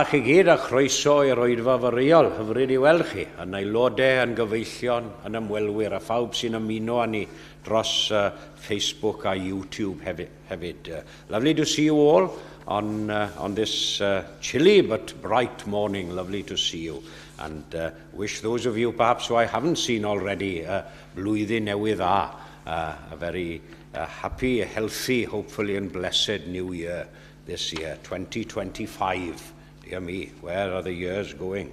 chi gyd a chroeso i'r oedfa foreol, hyfryd i weld chi, yn aelodau, yn gyfeillion, yn ymwelwyr a phawb sy'n ymuno â ni dros uh, Facebook a YouTube hefyd. hefyd. Uh, lovely to see you all on, uh, on this uh, chilly but bright morning. Lovely to see you. And uh, wish those of you perhaps who I haven't seen already, uh, blwyddyn newydd dda. Uh, a very uh, happy, healthy, hopefully and blessed new year this year, 2025. Dear me, where are the years going?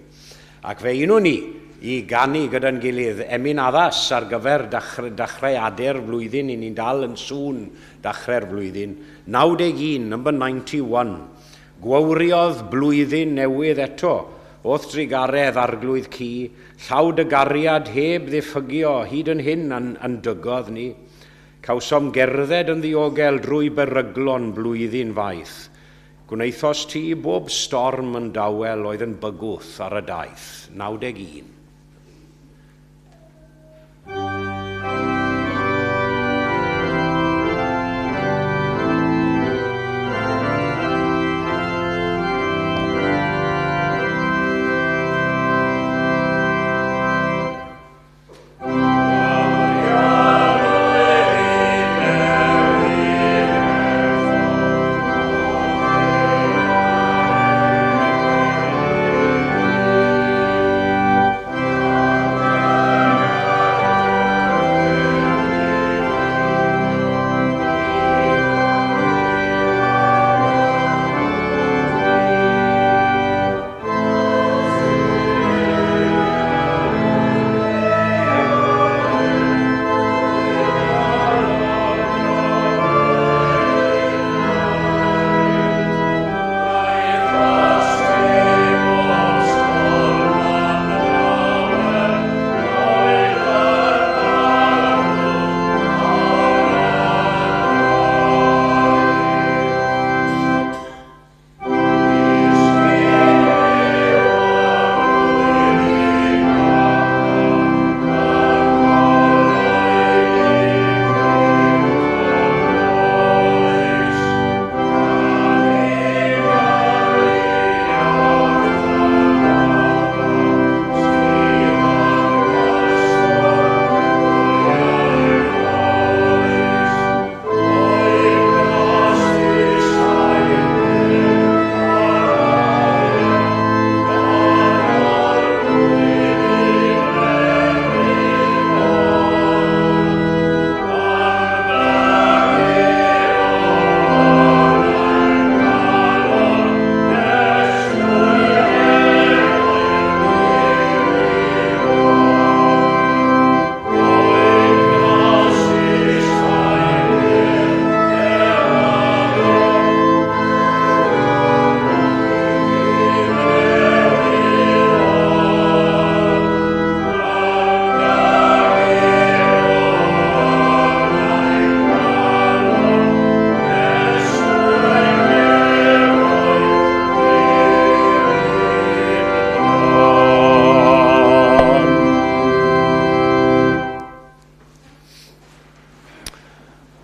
Ac fe unwn ni i ganu gyda'n gilydd emyn addas ar gyfer dechreuadau'r flwyddyn, i ni'n dal yn sŵn dechrau'r flwyddyn. 91, number 91. Gwawriodd blwyddyn newydd eto, o'th drugaredd arglwydd cu, llaw dy gariad heb ddiffygio hyd yn hyn a'n, a'n dygodd ni. Cawsom gerdded yn ddiogel drwy beryglon blwyddyn faith. Gwnaethost ti bob storm yn dawel oedd yn bygwth ar y daith. 91.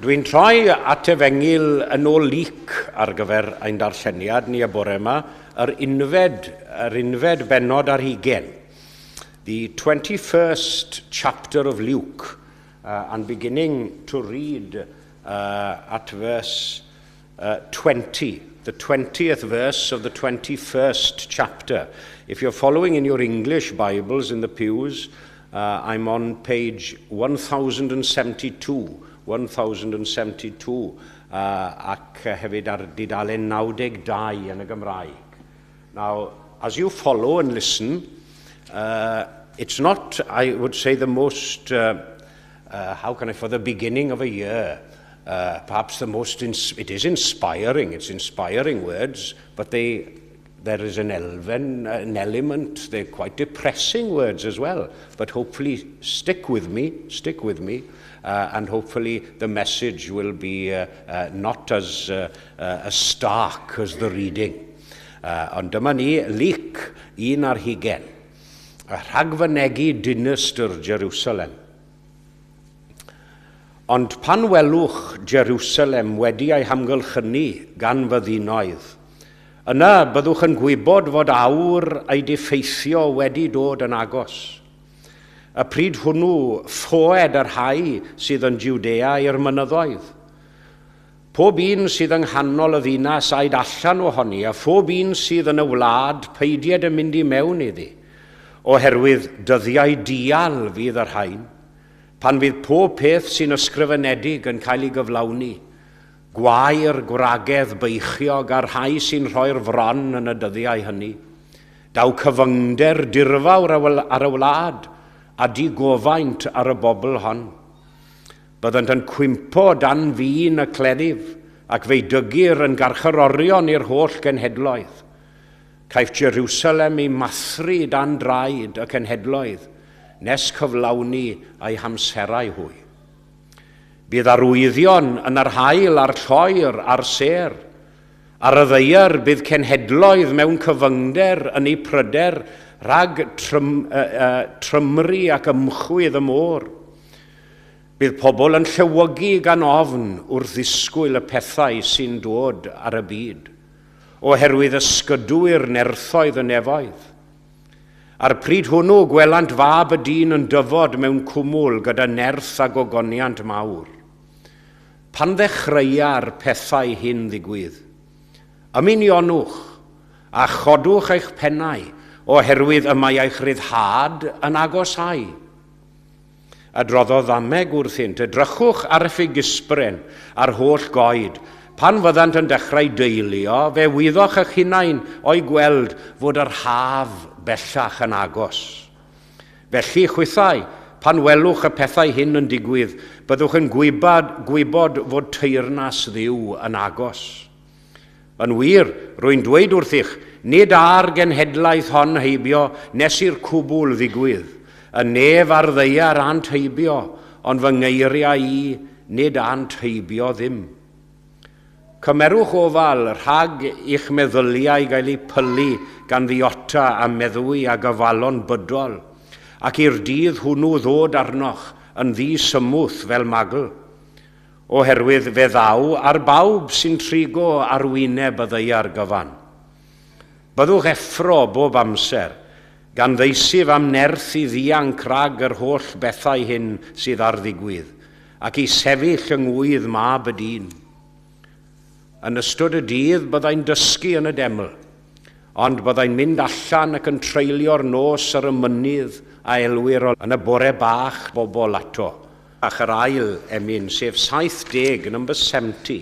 Dwi'n troi at efengyl yn ôl Luc ar gyfer ein darlleniad ni y bore yma, yr unfed, yr unfed bennod ar hugen. The 21st chapter of Luke, uh, and beginning to read uh, at verse uh, 20, the 20th verse of the 21st chapter. If you're following in your English Bibles in the pews, uh, I'm on page 1072, 1072, uh, ac hefyd ar dudalen 92 yn y Gymraeg. Now, as you follow and listen, uh, it's not, I would say, the most, uh, uh, how can I, for the beginning of a year, uh, perhaps the most, ins it is inspiring, it's inspiring words, but they, there is an, elven, an element, they're quite depressing words as well, but hopefully stick with me, stick with me, uh, and hopefully the message will be uh, uh, not as, uh, uh, as stark as the reading. Uh, ond dyma ni, Luc un ar hugen, a rhagfynegi dinistr Jerusalem. Ond pan welwch Jerusalem wedi ei hamgylchynu gan fyddinoedd, Yna byddwch yn gwybod fod awr ei diffeithio wedi dod yn agos. Y pryd hwnnw ffoed y rhai sydd yn Jwdea i'r mynyddoedd. Pob un sydd yng nghanol y ddinas aed allan ohoni, a phob un sydd yn y wlad peidied yn mynd i mewn iddi, oherwydd dyddiau dial fydd y rhain, pan fydd pob peth sy'n ysgrifenedig yn cael ei gyflawni. Gwae'r gwragedd beichiog a'r rhai sy'n rhoi'r fron yn y dyddiau hynny. Daw cyfyngder dirfawr ar y wlad a digofaint ar y bobl hon. Byddant yn cwympo dan fin y cleddyf, ac fe'i dygir yn garcharorion i'r holl genhedloedd. Caiff Jerusalem ei mathru dan draed y cenhedloedd, nes cyflawni ei hamserau hwy. Bydd arwyddion yn yr haul a'r lloer a'r sêr. Ar y ddaear bydd cenhedloedd mewn cyfyngder yn eu pryder rhag trymru ac ymchwydd y môr. Bydd pobl yn llewygu gan ofn wrth ddisgwyl y pethau sy'n dod ar y byd, oherwydd ysgydwyr nerthoedd y nefoedd. A'r pryd hwnnw gwelant fab y dyn yn dyfod mewn cwmwl gyda nerth a gogoniant mawr. Pan ddechreua'r pethau hyn ddigwydd, ymunionwch, a chodwch eich pennau, oherwydd y mae eich rhyddhad yn agosáu. Adroddodd ddameg wrthynt, Edrychwch ar y ffigysbren a'r holl goed, pan fyddant yn dechrau deilio, fe wyddoch eich hunain o'u gweld fod yr haf bellach yn agos. Felly, chwithau, pan welwch y pethau hyn yn digwydd, byddwch yn gwybod, gwybod fod teyrnas Dduw yn agos. Yn wir, rwy'n dweud wrthych, nid â'r genhedlaeth hon heibio nes i'r cwbl ddigwydd. Y nef a'r ddaear ânt heibio, ond fy ngeiriau i, nid ânt heibio ddim. Cymerwch ofal rhag i'ch meddyliau gael eu pylu gan ddiota a meddwi a gofalon bydol, ac i'r dydd hwnnw ddod arnoch yn ddi-symwth fel magl. Oherwydd fe ddaw ar bawb sy'n trigo ar wyneb y ddaear gyfan. Byddwch effro bob amser, gan ddeisyf am nerth i ddianc rhag yr holl bethau hyn sydd ar ddigwydd, ac i sefyll yng ngŵydd Mab y Dyn. Yn ystod y dydd byddai'n dysgu yn y deml, ond byddai'n mynd allan ac yn treulio'r nos ar y mynydd a elwir yn y bore bach bobl ato, Ac yr ail emyn, sef 70, number 70.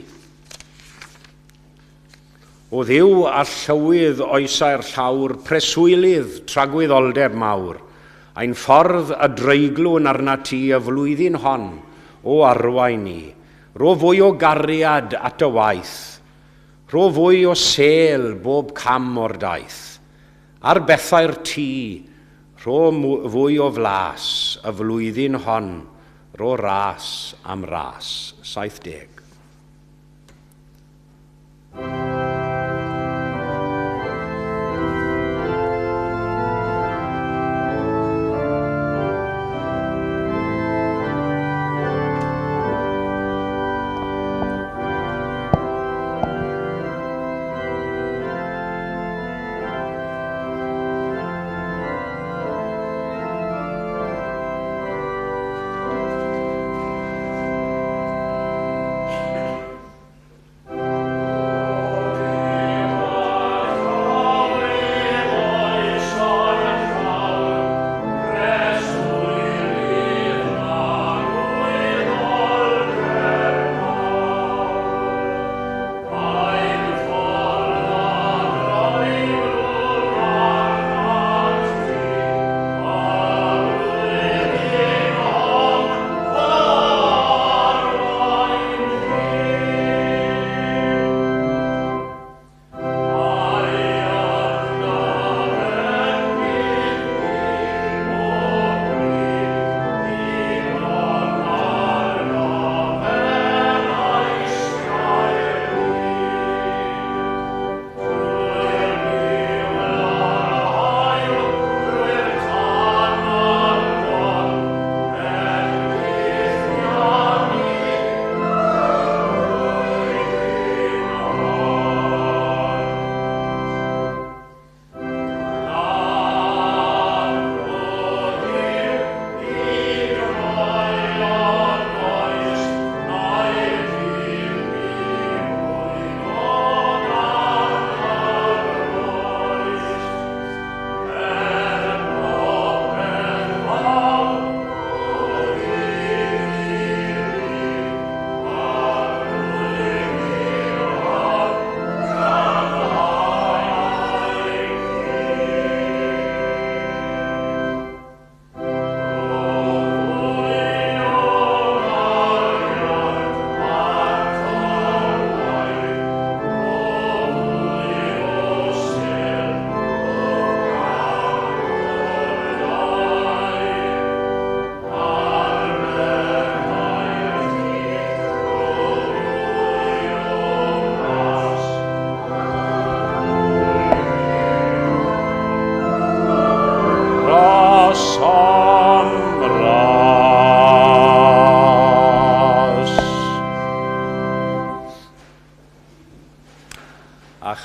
O Dduw a llywydd oesau'r llawr, preswylydd tragwyddoldeb mawr, ein ffordd a dreiglwn arnat ti y flwyddyn hon, o arwain ni. Rho fwy o gariad at y waith, rho fwy o sêl bob cam o'r daith. Ar bethau'r tŷ, rho fwy o flas y flwyddyn hon, rho ras am ras. 70.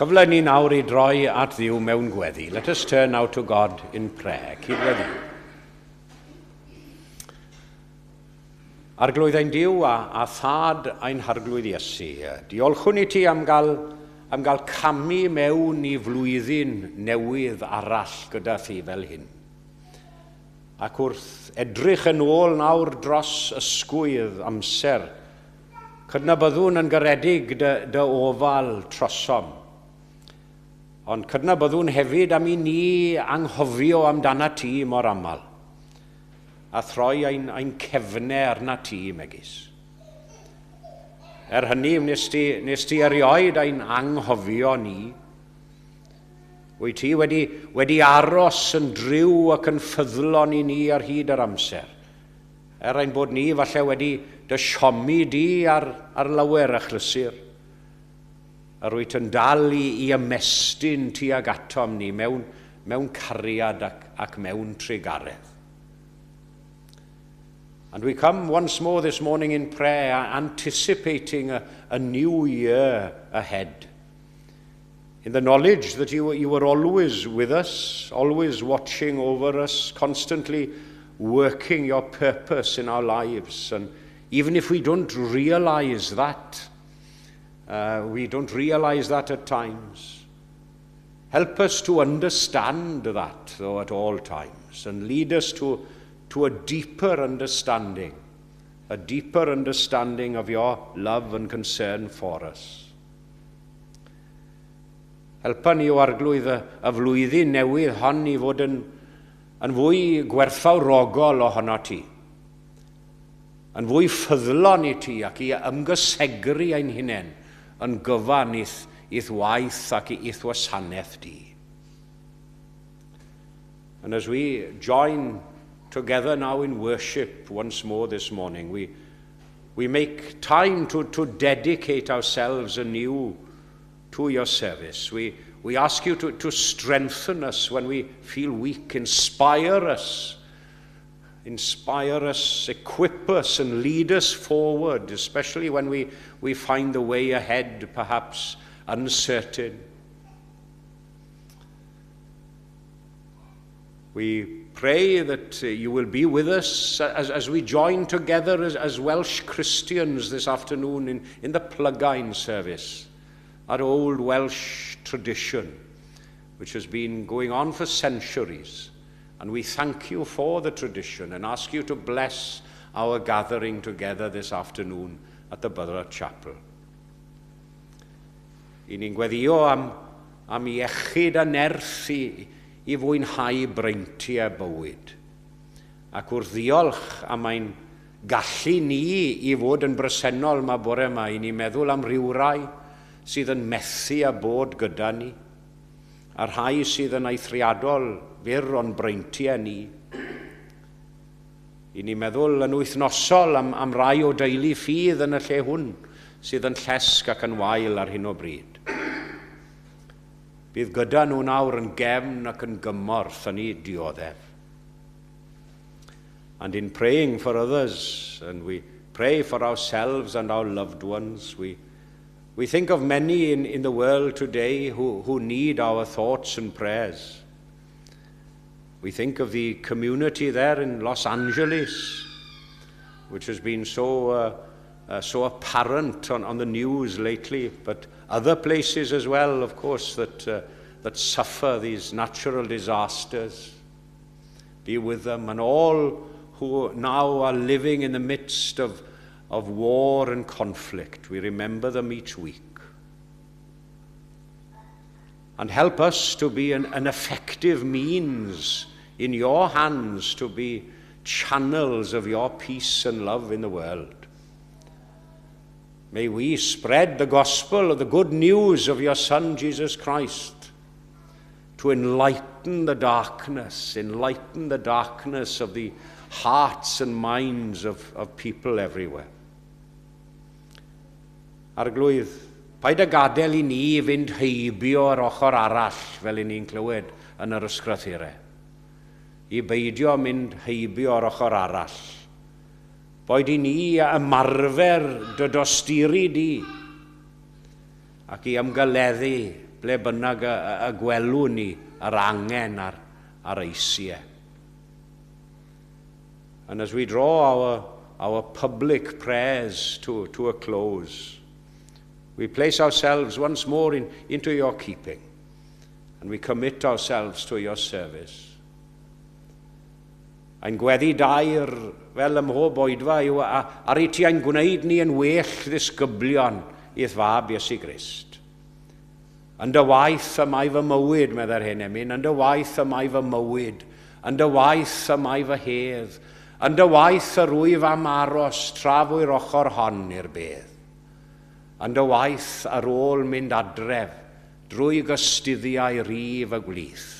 Chyfle ni nawr i droi at Dduw mewn gweddi. Let us turn now to God in prayer. Cydweddi. Arglwydd ein Duw a Thad ein Harglwydd Iesu, diolchwn i ti am gael camu mewn i flwyddyn newydd arall gyda thi fel hyn. Ac wrth edrych yn ôl nawr dros ysgwydd amser, cydnabyddwn yn garedig dy ofal trosom. Ond cydnabyddwn hefyd am i ni anghofio amdana ti mor aml, a throi ein cefnau arna ti megis. Er hynny, nes ti erioed ein anghofio ni. Wyt ti wedi aros yn driw ac yn ffyddlon i ni ar hyd yr amser? Er ein bod ni falle wedi dy siomi di ar lawer achlysur. Yr wyt yn dal i ymestyn tuag atom ni mewn cariad ac mewn trugaredd. And we come once more this morning in prayer, anticipating a new year ahead, in the knowledge that you were always with us, always watching over us, constantly working your purpose in our lives. And even if we don't realize that, we don't realize that at times. Help us to understand that, though, at all times, and lead us to a deeper understanding of your love and concern for us. Helpa ni, O Arglwydd, y flwyddyn newydd hon i fod yn fwy gwerthfawrogol ohono ti. Yn fwy ffyddlon i ti ac i ymgysegru ein hunain yn gyfan i'th waith ac i'th wasanaeth di. And as we join together now in worship once more this morning, we make time to dedicate ourselves anew to your service. We ask you to strengthen us when we feel weak, inspire us, equip us, and lead us forward, especially when we find the way ahead perhaps uncertain. We pray that you will be with us as we join together as Welsh Christians this afternoon in the Plygain service, that old Welsh tradition which has been going on for centuries. And we thank you for the tradition and ask you to bless our gathering together this afternoon at the Borough Chapel. I ni'n gweddio am iechyd a nerth i fwynhau breintiau bywyd. Ac wrth ddiolch am ein gallu ni i fod yn bresennol 'ma bore yma, i ni meddwl am rywrai sydd yn methu a bod gyda ni, a rhai sydd yn eithriadol fyr o'n breintiau ni. I ni meddwl yn wythnosol am rai o deulu ffydd yn y lle hwn sydd yn llesg ac yn wael ar hyn o bryd. Bydd gyda nhw nawr yn gefn ac yn gymorth yn eu dioddef. And in praying for others, and we pray for ourselves and our loved ones, we think of many in the world today who need our thoughts and prayers. We think of the community there in Los Angeles, which has been so apparent on the news lately, but other places as well, of course, that suffer these natural disasters. Be with them and all who now are living in the midst of war and conflict. We remember them each week. And help us to be an effective means in your hands, to be channels of your peace and love in the world. May we spread the gospel of the good news of your Son, Jesus Christ, to enlighten the darkness of the hearts and minds of people everywhere. Arglwydd, paid â gadael i ni fynd heibio ar ochr arall fel i ni'n clywed yn yr ysgrythurau. I beidio mynd heibio ar ochr arall. Boed i ni ymarfer dy dosturi di ac i ymgeleddu ble bynnag y gwelwn ni yr angen a'r eisiau. And as we draw our public prayers to a close, we place ourselves once more into your keeping, and we commit ourselves to your service. Ein gweddi daer fel ym mhob oedfa yw ar i ti ein gwneud ni yn well ddisgyblion i'th fab Iesu Grist. Yn dy waith y mae fy mywyd, meddai'r hen emyn, yn dy waith y mae fy mywyd, yn dy waith y mae fy hedd, yn dy waith yr wyf am aros tra fwy'r ochr hon i'r bedd. Yn dy waith ar ôl mynd adref drwy gystuddiau rif y gwlith.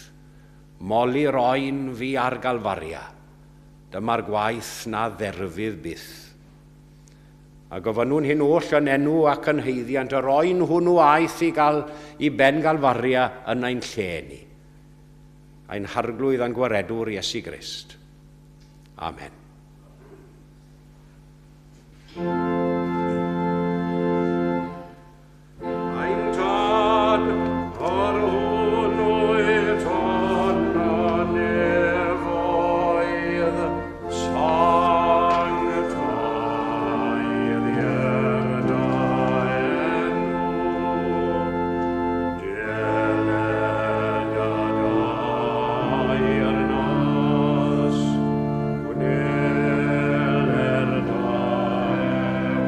Moli'r oen fi ar Galfaria, dyma'r gwaith na dderfydd byth. A gofynnwn hyn oll yn enw ac yn haeddiant yr oen hwnnw aeth i ben Galfaria yn ein lle ni. Ein Harglwydd a'n Gwaredwr Iesu Grist. Amen. Ein Tad, yr hwn wyt yn y nefoedd, sancteiddier dy enw, deled dy deyrnas, gwneler dy ewyllys, megis yn y nef, felly ar y ddaear hefyd.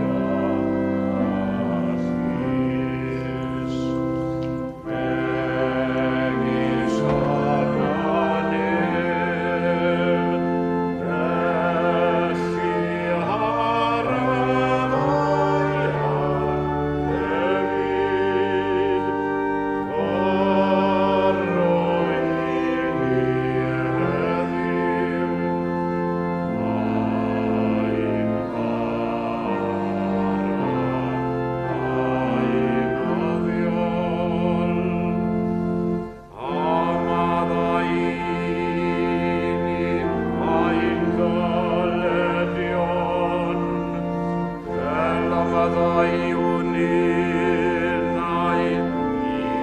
Rho i ni heddiw ein bara beunyddiol, a maddau i ni ein dyledion, fel y maddeuwn ninnau i'n dyledwyr.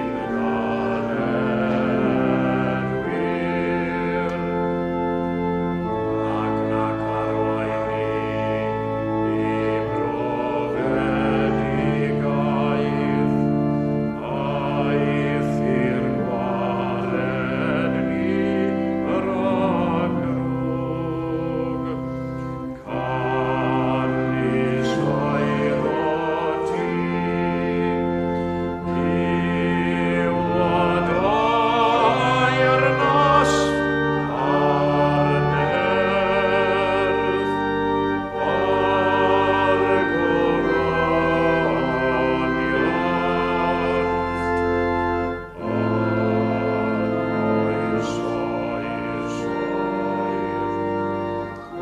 Ac nac arwain ni i brofedigaeth, eithr gwared ni rhag drwg. Canys eiddo ti yw y deyrnas a'r nerth a'r gogoniant yn oes oesoedd. Amen.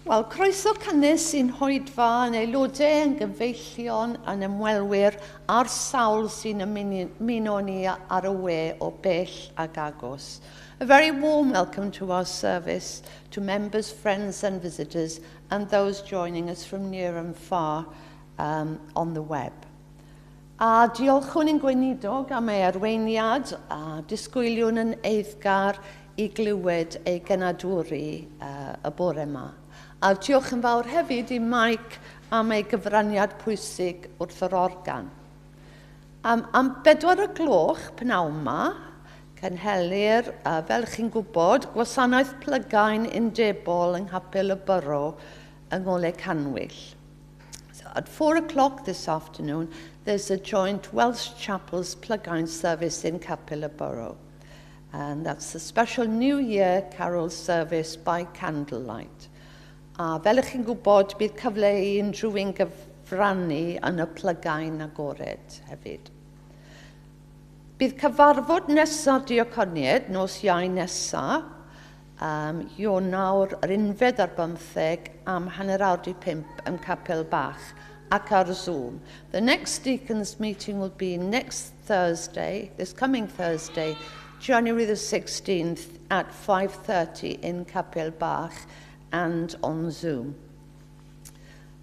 Wel, croeso cynnes i'n hoedfa yn aelodau, yn gyfeillion, yn ymwelwyr a'r sawl sy'n ymuno ni ar y we o bell ag agos. A very warm welcome to our service, to members, friends and visitors, and those joining us from near and far on the web. A diolchwn i'n gweinidog am ei arweiniad a disgwyliwn yn eiddgar i glywed ei genadwri y bore yma. A diolch yn fawr hefyd i Mike am ei gyfraniad pwysig wrth yr organ. Am 4 o'r gloch pnawn yma, cynhelir, fel chi'n gwybod, gwasanaeth plygain undebol yng Nghapel y Borough yng Ngolau Canwyll. So at 4 o'clock this afternoon, there's a joint Welsh Chapels Plygain service in Capel y Borough. And that's a special New Year carol service by candlelight. A fel ych chi'n gwybod, bydd cyfle i unrhyw un cyfrannu yn y plygain agored hefyd. Bydd cyfarfod nesaf Diaconiaid nos Iau nesaf, um, Ionawr yr unfed ar bymtheg am hanner awr di pump yn Capel Bach ac ar Zoom. The next deacons meeting will be next Thursday, this coming Thursday, January the 16th at 5:30 in Capel Bach and on Zoom.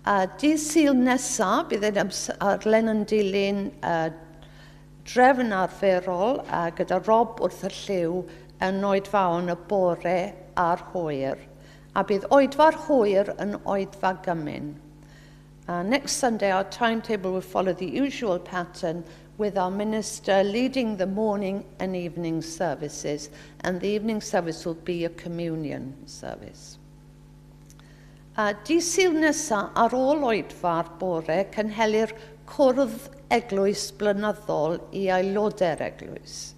Dydd Sul nesaf, bydd ein amserlen yn dilyn drefn arferol gyda Rob wrth y llyw yn oedfaon y bore a'r hwyr, a bydd oedfa'r hwyr yn oedfa gymun. Next Sunday, our timetable will follow the usual pattern with our minister leading the morning and evening services, and the evening service will be a communion service. A dydd Sul nesaf ar ôl oedfa'r bore, cynhelir cwrdd eglwys blynyddol i aelodau'r eglwys.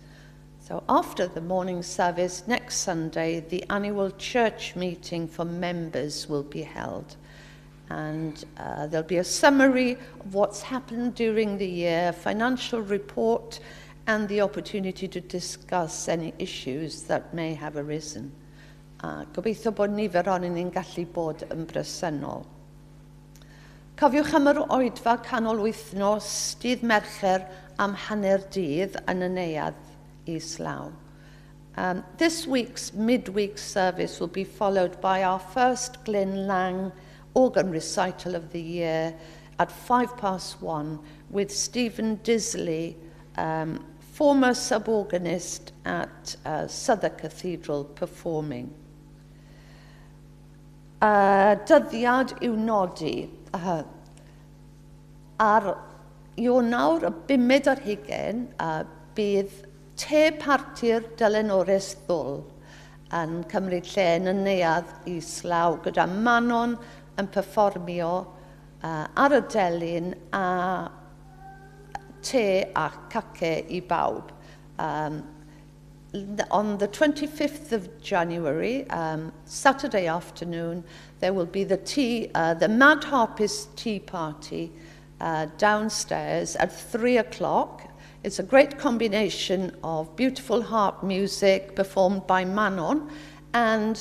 So after the morning service next Sunday, the annual church meeting for members will be held. And there'll be a summary of what's happened during the year, financial report, and the opportunity to discuss any issues that may have arisen. A gobeithio bod nifer ohonyn ni'n gallu bod yn bresennol. Cofiwch am yr oedfa canol wythnos dydd Mercher am hanner dydd yn y neuadd islaw. This week's midweek service will be followed by our first Glyn Lang organ recital of the year at 1:05 with Stephen Disley, former sub-organist at Southwark Cathedral, performing. Dyddiad i'w nodi. Ar Ionawr y bumed ar hugain, bydd te parti'r Delynores Ddwl yn cymryd lle yn y neuadd islaw gyda Manon yn perfformio ar y delyn a te a cace i bawb. On the 25th of January, Saturday afternoon, there will be the Mad Harpist Tea Party downstairs at 3 o'clock. It's a great combination of beautiful harp music performed by Manon and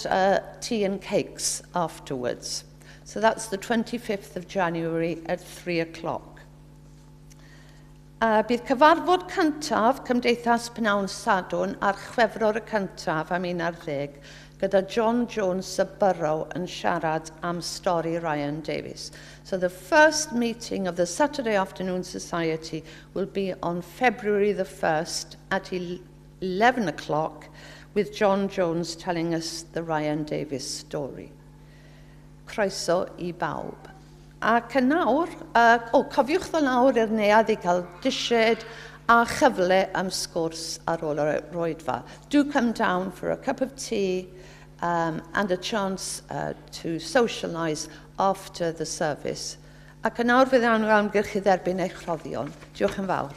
tea and cakes afterwards. So that's the 25th of January at 3 o'clock. Bydd cyfarfod cyntaf Cymdeithas Pnawn Sadwrn ar Chwefror y cyntaf am 11 gyda John Jones y Borough yn siarad am stori Ryan Davies. So the first meeting of the Saturday Afternoon Society will be on February the 1st at 11 o'clock with John Jones telling us the Ryan Davies story. Croeso i bawb. Ac yn nawr, o, cofiwch ddod lawr i'r neuadd i cael dished a chyfle am sgwrs ar ôl yr oedfa. Do come down for a cup of tea and a chance to socialise after the service. Ac yn awr fydd amgylch i dderbyn eich rhoddion. Diolch yn fawr.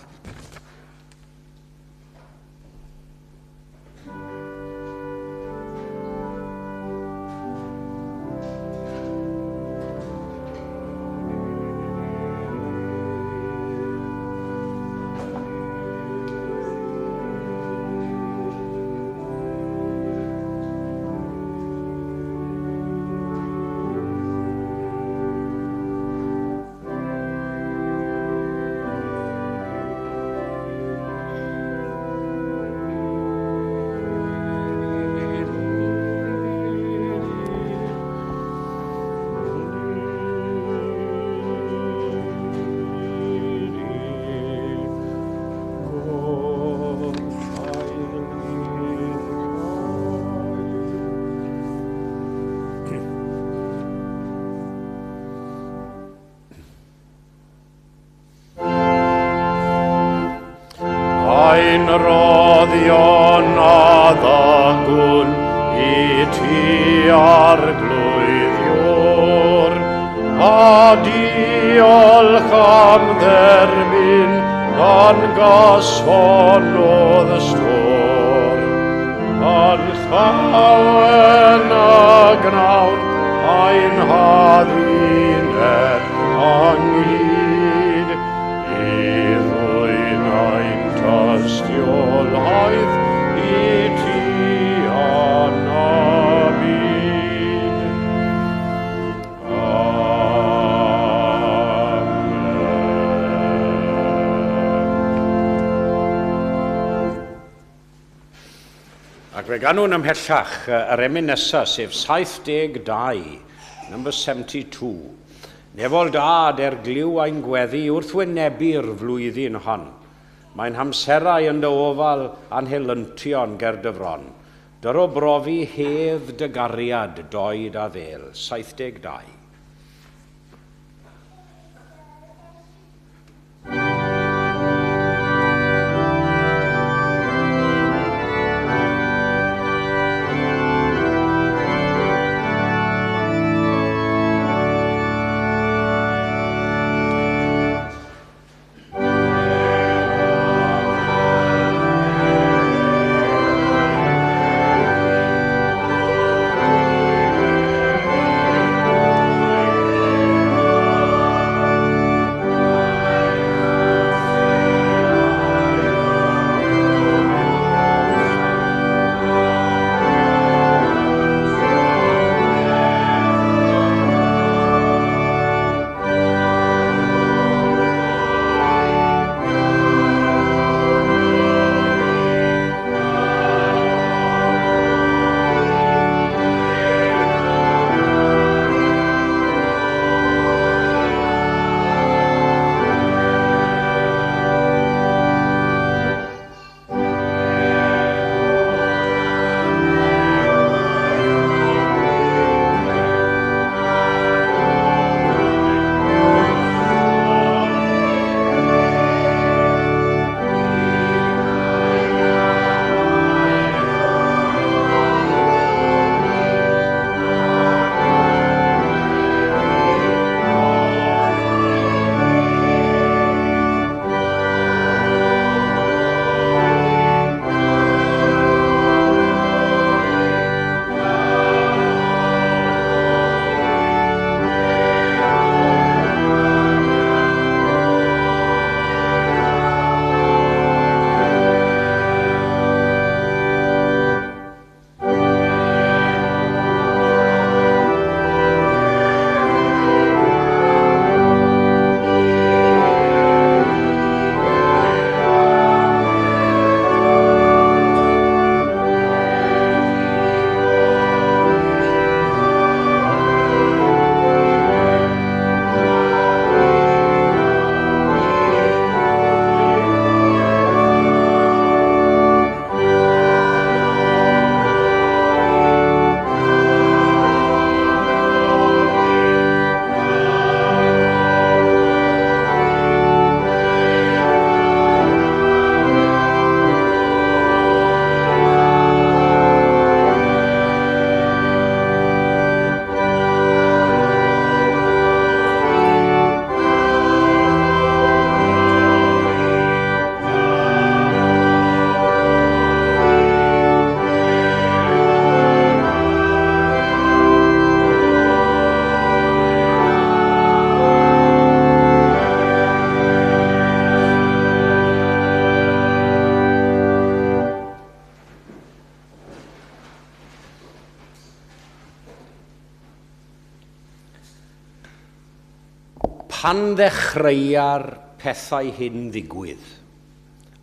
Ein rhoddion a ddygwn i ti Arglwydd Iôr, a diolch am dderbyn gan gyson o'dd stôr. Yn llawen y gwnawn ein hadduned ynghyd. oesoedd i ti yn y byd. Amen. Ac fe ganwn ymhellach yr emyn nesaf, sef 72, number 72. Nefol dad er glyw ein gweddi wrth wynebu'r flwyddyn hon. Mae'n hamserau yn dy ofal a'n helyntion ger dy fron. Dyro brofi hedd dy gariad doed a ddel. 72. Pan ddechreua'r pethau hyn ddigwydd,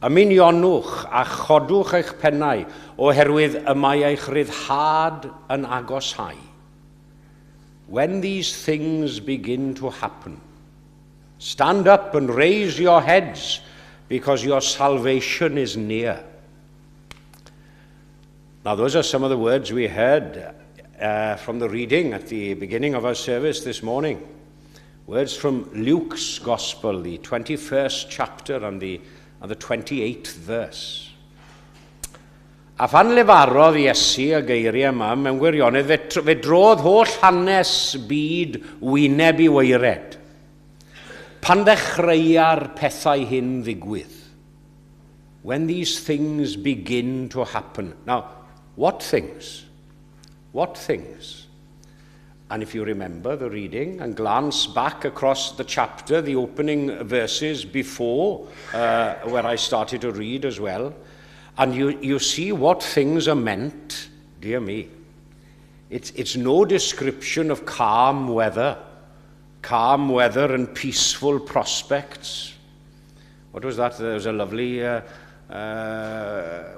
ymunionwch a chodwch eich pennau oherwydd y mae eich ryddhad yn agoshau. When these things begin to happen, stand up and raise your heads because your salvation is near. Now, those are some of the words we heard from the reading at the beginning of our service this morning. Words from Luke's Gospel, the 21st chapter and the 28th verse. A phan lefarodd Iesu y geiriau yma, mewn gwirionedd, fe drodd holl hanes byd wyneb i waered. Pan ddechreua'r pethau hyn ddigwydd. When these things begin to happen. Now, what things? What things? And if you remember the reading and glance back across the chapter, the opening verses before where I started to read as well, And you see what things are meant, dear me. It's no description of calm weather, calm weather and peaceful prospects. What was that? There was a lovely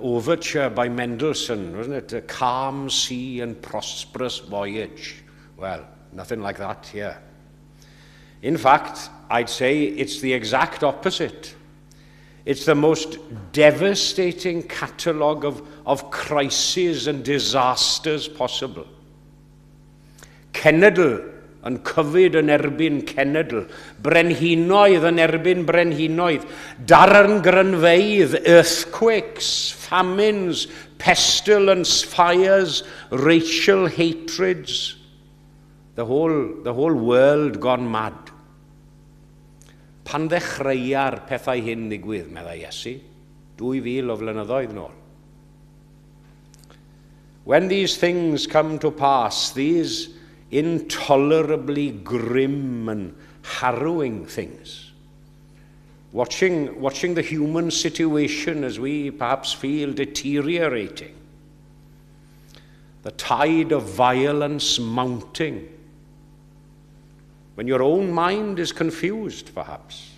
overture by Mendelssohn, wasn't it? A calm sea and prosperous voyage. Well, nothing like that here. In fact, I'd say it's the exact opposite. It's the most devastating catalogue of crises and disasters possible. Cenedl yn cyfyd yn erbyn cenedl, brenhinoedd yn erbyn brenhinoedd, daeargrynfeydd, earthquakes, famines, pestilence, fires, racial hatreds. The whole world gone mad. Pan ddechreua'r pethau hyn ddigwydd, meddai Iesu, 2000 o flynyddoedd nôl. When these things come to pass, these intolerably grim and harrowing things, watching the human situation as we perhaps feel deteriorating, the tide of violence mounting, when your own mind is confused, perhaps,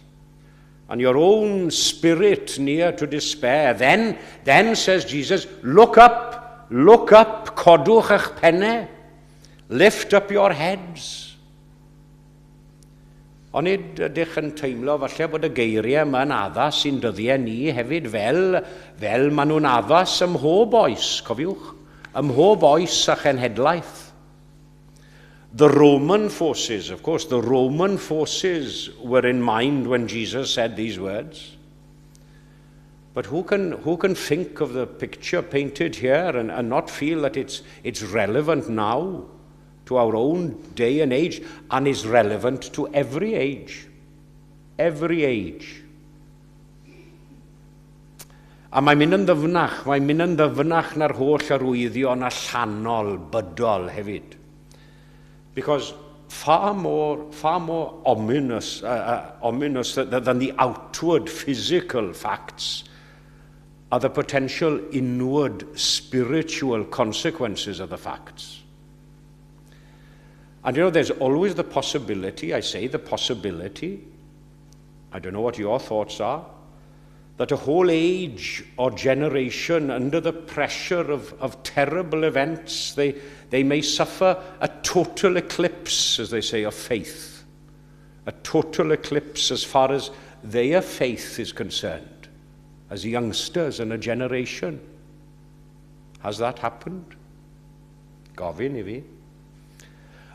and your own spirit near to despair, then, says Jesus, look up, codwch eich pennau, lift up your heads. Onid ydych yn teimlo falle bod y geiriau yma'n addas i'n dyddiau ni hefyd fel maen nhw'n addas ym mhob oes, cofiwch, ym mhob oes a chenhedlaeth. The Roman forces, of course, the Roman forces were in mind when Jesus said these words. But who can think of the picture painted here and not feel that it's relevant now to our own day and age and is relevant to every age? Every age. A mae'n mynd yn ddyfnach, mae'n mynd yn ddyfnach na'r holl arwyddion allanol, bydol hefyd. Because far more ominous than the outward physical facts are the potential inward spiritual consequences of the facts. And there's always the possibility, I say the possibility, I don't know what your thoughts are, that a whole age or generation under the pressure of terrible events, they may suffer a total eclipse, as they say, of faith. A total eclipse as far as their faith is concerned, as youngsters in a generation. Has that happened? Gofyn i fi.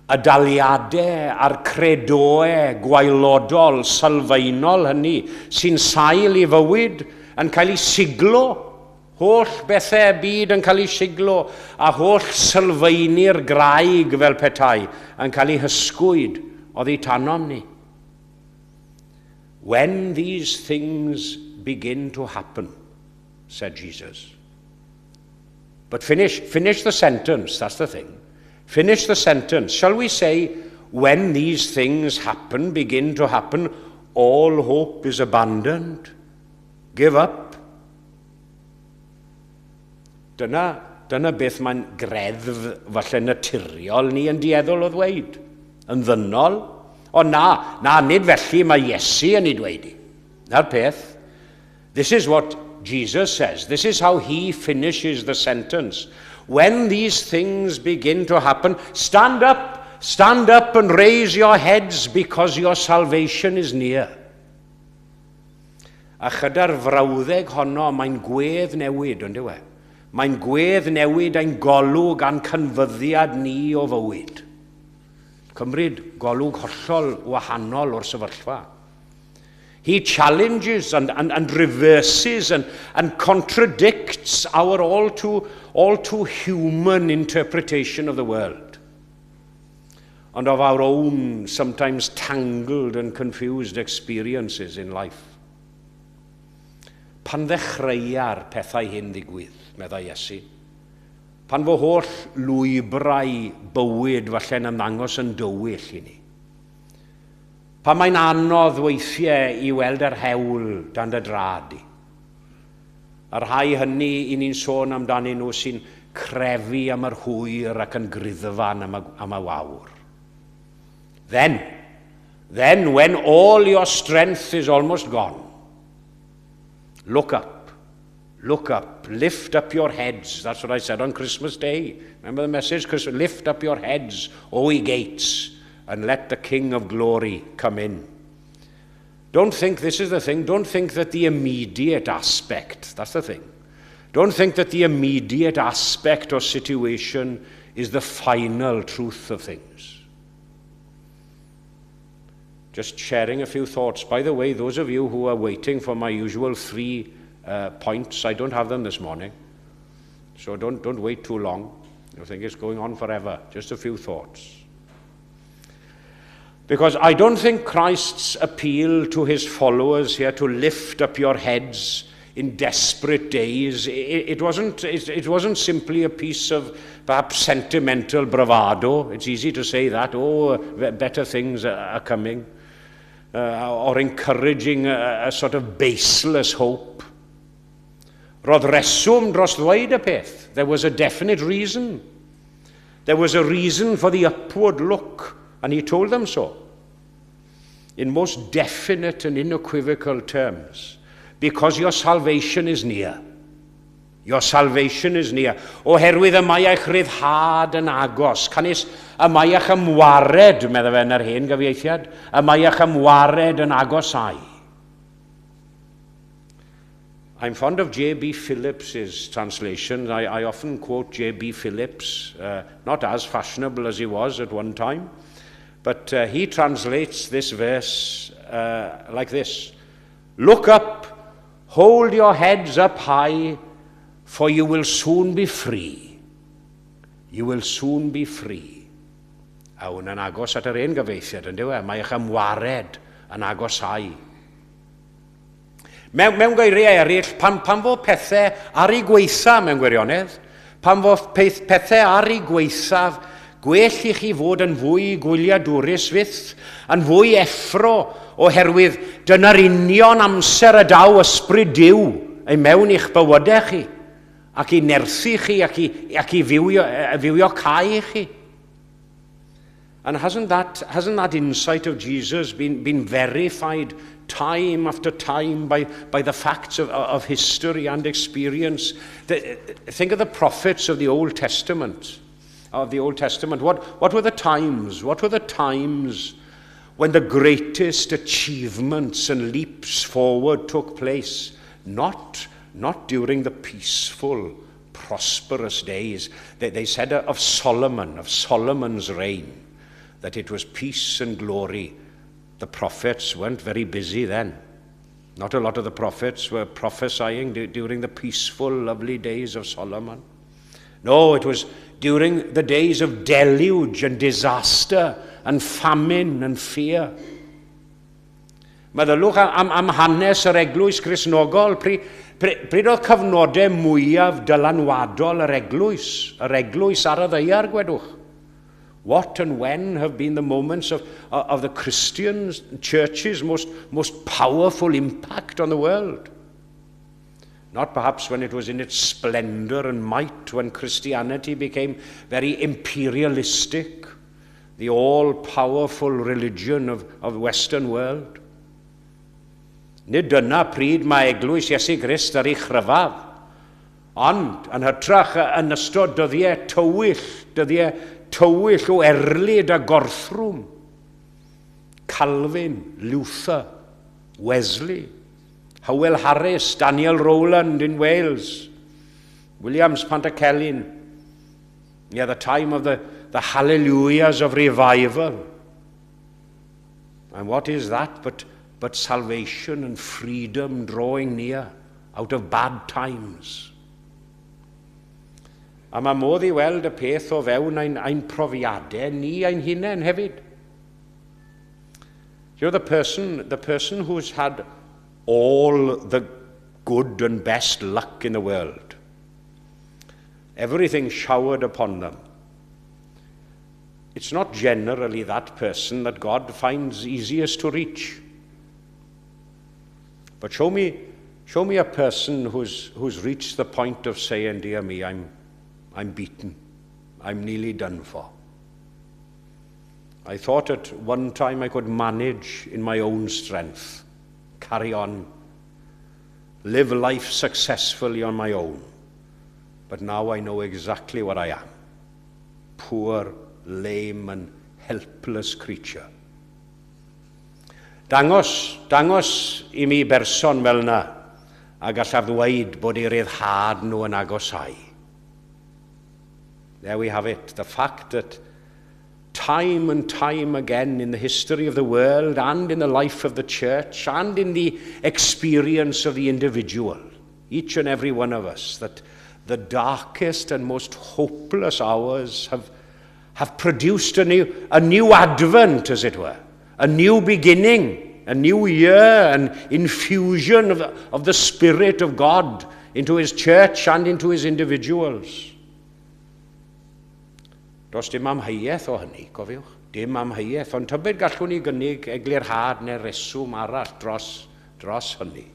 Y daliadau a'r credoau gwaelodol, sylfaenol hynny sy'n sail i fywyd yn cael ei siglo. Holl bethau byd yn cael ei siglo a holl sylfaeni'r graig fel petai yn cael ei hysgwyd oddi tanom ni. "When these things begin to happen," said Jesus. But finish the sentence, that's the thing. Finish the sentence. Shall we say, "When these things happen, begin to happen, all hope is abandoned? Give up?" Dyna beth mae'n greddf falle naturiol ni yn dueddol o ddweud. Yn ddynol. Ond na, nid felly mae Iesu yn ei dweud hi. Na'r peth. This is what Jesus says. This is how he finishes the sentence. "When these things begin to happen, stand up and raise your heads because your salvation is near." A chyda'r frawddeg honno, mae'n gwedd newid, on'd yw e? Mae'n gwedd newid ein golwg a'n canfyddiad ni o fywyd. Cymryd golwg hollol wahanol o'r sefyllfa. He challenges and reverses and contradicts our all too human interpretation of the world and of our own sometimes tangled and confused experiences in life. Pan ddechreua'r pethau hyn ddigwydd, meddai Iesu, pan fo holl lwybrau bywyd falle'n ymddangos yn dywyll i ni, pan mae'n anodd weithiau i weld yr hewl dan dy draed di. Y rhai hynny i ni'n sôn amdanyn nhw sy'n crefu am yr hwyr ac yn griddfan am y wawr. Then, when all your strength is almost gone, look up. Look up. Lift up your heads. That's what I said on Christmas Day. Remember the message? Christmas, "Lift up your heads, O ye gates, and let the King of glory come in." Don't think, this is the thing, don't think that the immediate aspect, that's the thing. Don't think that the immediate aspect or situation is the final truth of things. Just sharing a few thoughts. By the way, those of you who are waiting for my usual three points, I don't have them this morning. So don't wait too long. You'll think it's going on forever. Just a few thoughts. Because I don't think Christ's appeal to his followers here to lift up your heads in desperate days, it wasn't simply a piece of perhaps sentimental bravado. It's easy to say that, "Oh, better things are coming," or encouraging a sort of baseless hope. Roedd reswm dros ddweud y peth. There was a definite reason. There was a reason for the upward look, and he told them so in most definite and unequivocal terms. Because your salvation is near. Your salvation is near. Oherwydd y mae eich rhyddhad yn agos. Canys y mae eich ymwared, medda fe yn yr hen gyfieithiad, y mae eich ymwared yn agosáu. I'm fond of J.B. Phillips's translation. I often quote J.B. Phillips, not as fashionable as he was at one time, but he translates this verse like this: "Look up, hold your heads up high, for you will soon be free. You will soon be free." A hwnna'n agos at yr un gyfieithiad, yn dyw e? Mae eich ymwared yn agosáu. Mewn geiriau eraill, pan fo pethau ar ei gweitha mewn gwirionedd, pan fo pethau ar ei gweithaf, gwell i chi fod yn fwy gwyliadwrus fyth, yn fwy effro, oherwydd dyna'r union amser y daw ysbryd Duw ei mewn i'ch bywydau chi, ac i nerthu chi, ac i fywiocáu chi. And hasn't that insight of Jesus been verified time after time by the facts of history and experience? Think of the prophets of the Old Testament. Of the Old Testament. What were the times? What were the times when the greatest achievements and leaps forward took place? Not during the peaceful, prosperous days. They said of Solomon, of Solomon's reign, that it was peace and glory. The prophets weren't very busy then. Not a lot of the prophets were prophesying during the peaceful, lovely days of Solomon. No, it was during the days of deluge and disaster and famine and fear. Meddyliwch am hanes yr eglwys Gristnogol, pryd oedd cyfnodau mwyaf dylanwadol yr eglwys ar y ddaear, gwedwch? What and when have been the moments of the Christian church's most powerful impact on the world? Not perhaps when it was in its splendor and might, when Christianity became very imperialistic, the all-powerful religion of the Western world. Nid dyna pryd mae eglwys Iesu Grist ar ei chryfaf. Ond, yn hytrach yn ystod dyddiau tywyll o erlid a gorthrwm. Calvin, Luther, Wesley, Howell Harris, Daniel Rowland in Wales, Williams Pantycelyn. Yeah, the time of the hallelujahs of revival. And what is that but salvation and freedom drawing near out of bad times? A mae modd i weld y peth o fewn ein profiadau ni ein hunain hefyd. The person who's had all the good and best luck in the world, everything showered upon them, it's not generally that person that God finds easiest to reach. But show me Show me a person who's reached the point of saying, dear me, I'm beaten. I'm nearly done for. I thought at one time I could manage in my own strength, carry on, live life successfully on my own. But now I know exactly what I am. Poor, lame and helpless creature. Dangos i mi berson fel yna, a gallaf ddweud bod eu rhyddhad nhw yn agosáu. There we have it, the fact that time and time again in the history of the world and in the life of the church and in the experience of the individual, each and every one of us, that the darkest and most hopeless hours have produced a new advent, as it were, a new beginning, a new year, an infusion of the Spirit of God into his church and into his individuals. Does dim amheuaeth o hynny, cofiwch. Dim amheuaeth, ond tybed gallwn ni gynnig eglurhad neu reswm arall dros hynny.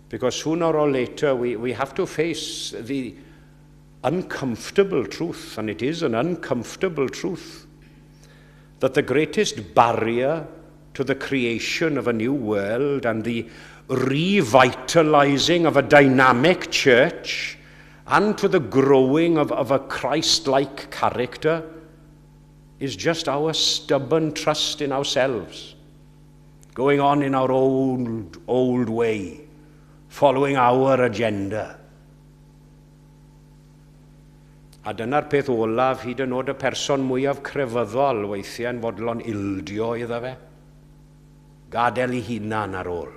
Because sooner or later we have to face the uncomfortable truth, and it is an uncomfortable truth, that the greatest barrier to the creation of a new world and the revitalizing of a dynamic church and to the growing of a Christ-like character is just our stubborn trust in ourselves, going on in our old way, following our agenda. A dyna'r peth olaf hyd yn oed y person mwyaf crefyddol weithiau'n fodlon ildio iddo fe. Gadael ei hunan ar ôl.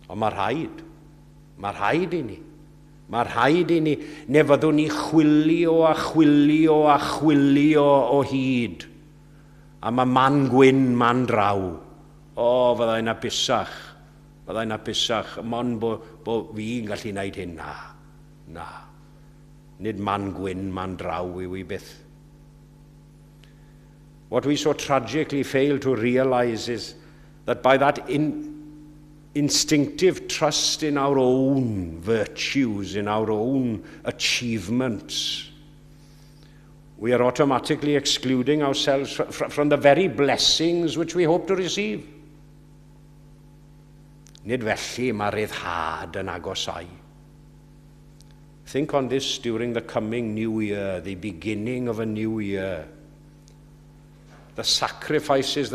Ond mae rhaid i ni. Mae rhaid i ni, neu fyddwn ni chwilio a chwilio a chwilio o hyd. A mae man gwyn, man draw. O, fyddai'n hapusach. Fyddai'n hapusach. Mon bo fi'n gallu gwneud hyn. Na, na. Nid man gwyn, man draw yw i byth. What we so tragically fail to realise is that by that instinctive trust in our own virtues, in our own achievements, we are automatically excluding ourselves from the very blessings which we hope to receive. Nid felly mae rhyddhad yn agosáu. Think on this during the coming new year, the beginning of a new year. The sacrifices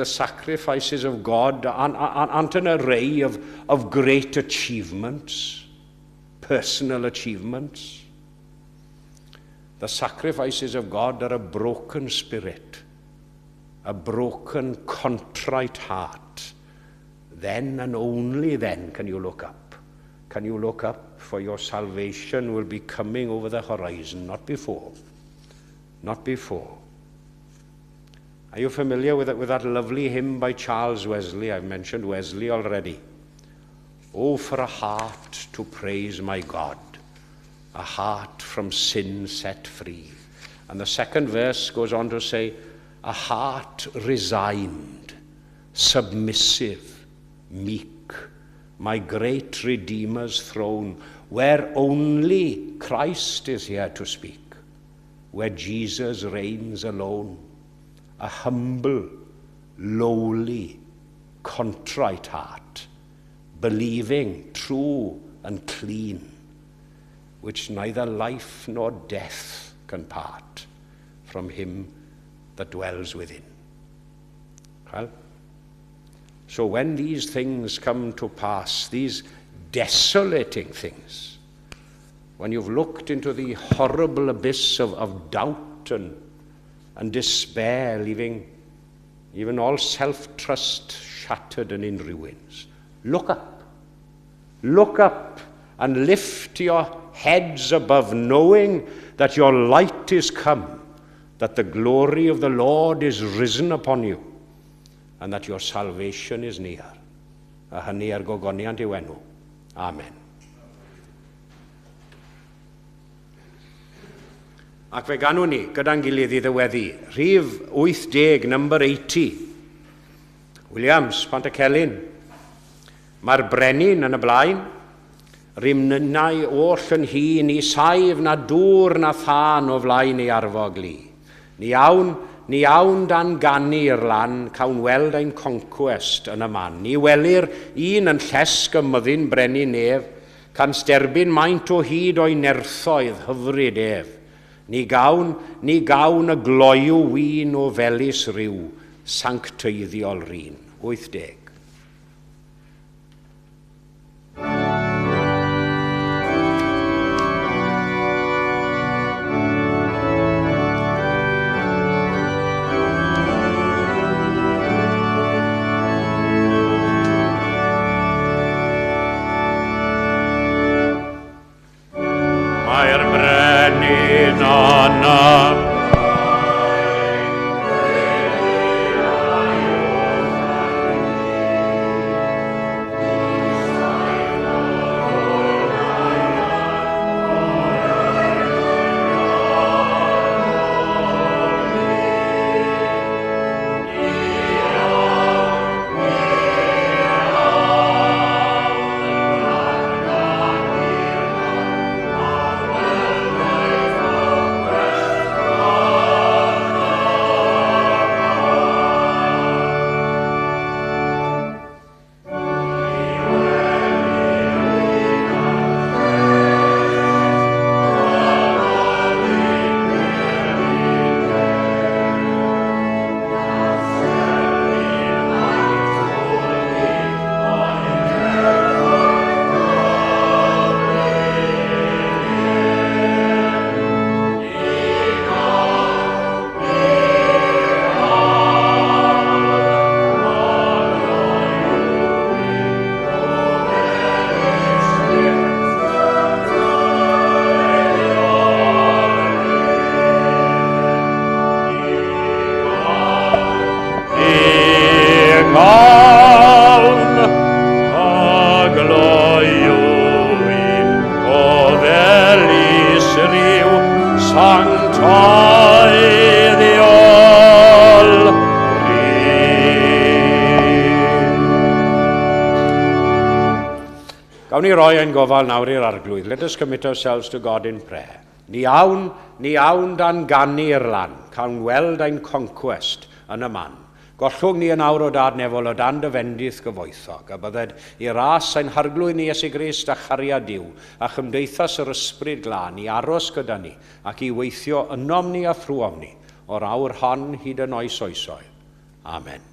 of God aren't an array of great achievements, personal achievements. The sacrifices of God are a broken spirit, a broken, contrite heart. Then and only then can you look up. Can you look up, for your salvation will be coming over the horizon, not before. Not before. Are you familiar with that lovely hymn by Charles Wesley? I've mentioned Wesley already. Oh, for a heart to praise my God, a heart from sin set free. And the second verse goes on to say, a heart resigned, submissive, meek, my great Redeemer's throne, where only Christ is here to speak, where Jesus reigns alone. A humble, lowly, contrite heart, believing, true and clean, which neither life nor death can part from him that dwells within. So when these things come to pass, these desolating things, when you've looked into the horrible abyss of doubt and despair, leaving even all self-trust shattered and in ruins, look up. Look up and lift your heads above, knowing that your light is come, that the glory of the Lord is risen upon you, and that your salvation is near. A hynny er gogoniant i'w enw. Amen. Ac fe ganwn ni gyda'n gilydd i ddyweddu. Rhif 80, number 80. Williams, Pantycelyn. Mae'r brenin yn y blaen, rymnynau oll yn hi, ni saif na dŵr na thân o flaen ei arfog lu. Ni awn, ni awn dan ganu i'r lan, cawn weld ein concwest yn y man. Ni welir un yn llesg ym myddin brenin nef, cans derbyn maint o hyd o'i nerthoedd hyfryd ef. Ni gawn, ni gawn y gloyw win o felys rhyw, sancteiddiol rin. 80. Mae'r brenin yna. Gawn ni roi ein gofal nawr i'r Arglwydd. Let us commit ourselves to God in prayer. Ni awn, ni awn dan ganu i'r lan, cawn weld ein concwest yn y man. Gollwng ni yn awr o dad nefol o dan dy fendith gyfoethog, a bydded i ras ein harglwydd ni Iesu Grist a chariad Duw, a chymdeithas yr Ysbryd Glân i aros gyda ni ac i weithio ynom ni a thrwom ni, o'r awr hon hyd yn oes oesoedd. Amen.